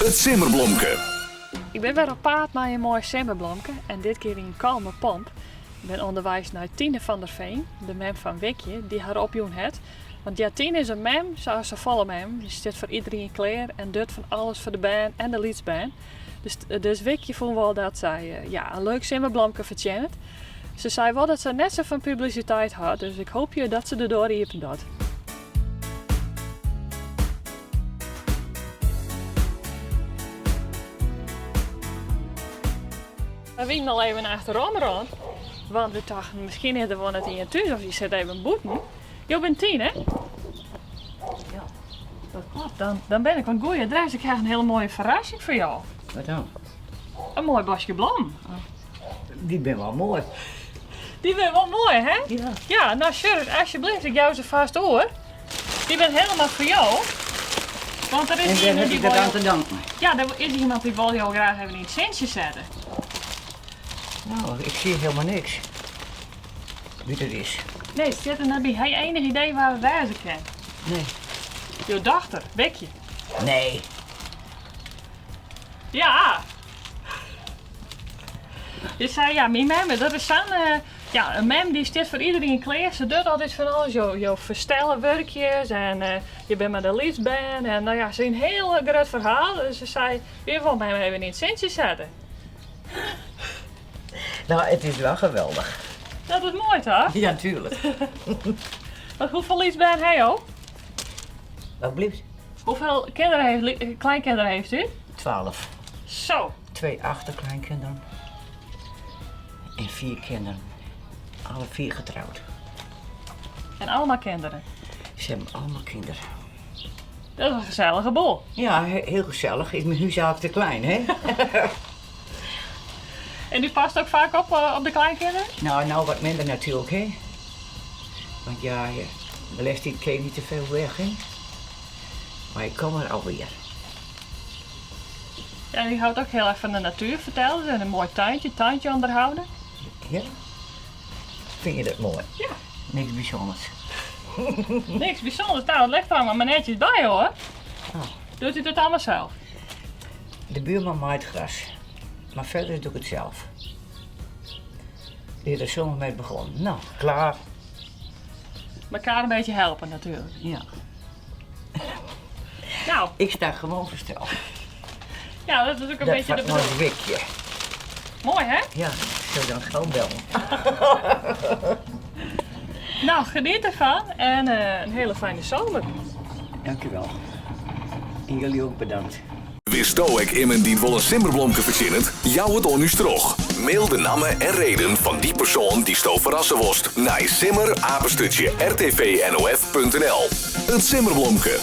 It simmerblomke. Ik bin wer op paad mei in moai simmerblomke en dit kear yn Kollumerpomp. Ik bin ûnderweis nei Tine van der Veen, de mem fan Wikje, dy't har opjûn hat. Want ja, Tine is in mem, sa as safolle memmen. Dy stiet foar iderien klear en docht fan alles foar de bern en de lytsbern. Dus, dus Wikje fûn wol dat sy ja, in leuk simmerblomke fertsjinnet. Se sei wol dat se net sa fan publisiteit hâldt, dus ik hoopje dat se de doar iepen docht. We wienen al even achterom rûn, want we tochten miskien is der wol net ien thús of dy sit even bûten. Jo binne Tine? Ja. Dat klopt, dan, dan bin ik op it goede adres. Ik ha in hiele moaie ferrassing foar jo. Wat dan? In moai boskje blommen. Dy binne wol moai. Dy binne wol moai, hè? Ja. Ja, no sjoch, alsjeblieft, ik jou se fêst oer. Dy binne helemaal foar jo. Want der is En wêr iemand ha dy ik dat wol oan jo, te danken? ja, der is iemand dy wol jo graach even yn it sintsje sette. No, ik zie helemaal niks. Wie dat is. Nee, it stiet der net by. Ha je enich idee wa it wêze kin? Nee. Jo dochter, Wikje. Nee. Ja. Je sei, ja, myn mem, dat is sa'n, ja, in mem dy stiet foar iderien klear. Se docht altyd fan alles. Jo, jo ferstelle wurkjes en je binne mei de lytsbern en no ja, se in hiel grut ferhaal. Dus se sei, je wol mem even yn it sintsje sette. No, it is wol geweldich. Dat is moai, toch? Ja, tuerlik. Want hoefolle lytsbern ha jo? Wat blieft? Hoeveel kinderen heeft, kleinkinderen heeft u? 12. Zo. Twee achterkleinkinderen. En vier kinderen. Alle vier getrouwd. En allemaal kinderen? Ze hebben allemaal kinderen. Dat is in gesellige boel. Ja, hiel gesellich. Is myn hûs eigentlik te klein, hè? En u past ook vaak op op de kleinkinderen? No, no wat minder natuerlik, hè? Want ja, de lêste tiid kin ik net te folle weg, hè? Mar ik kom der alweer. Ja, u houdt ook heel erg van de natuur, vertelde ze. En een mooi tuintje, tuintje onderhouden. Ja? Fyn je dat moai? Ja. Niks bysûnders. Niks bysûnders. No, it leit der allemaal mar netjes by hoor. Oh. Docht u dat allemaal zelf? De buurman maait gras. Mar fierder doch ik it sels. Dy is der simmer mei begûn. No, klear. Mekaar in beetje helpen natuurlijk. Ja. Nou. Ik sta gewoan fersteld. Ja, dat is ook een Dat beetje de foar bedoeling. Wikje. Mooi hè? Ja, ik sil dan gau bellen. Nou, geniet ervan en eh, in hiele fijne zomer. Dankjewel. En jullie ook bedankt. Witsto ek immen dy't wol in simmerblomke fertsjinnet? Jou it oan ús troch. Mail de namme en reden fan dy persoan dy'tsto ferrasse wolst nei simmer@rtvnof.nl. It simmerblomke.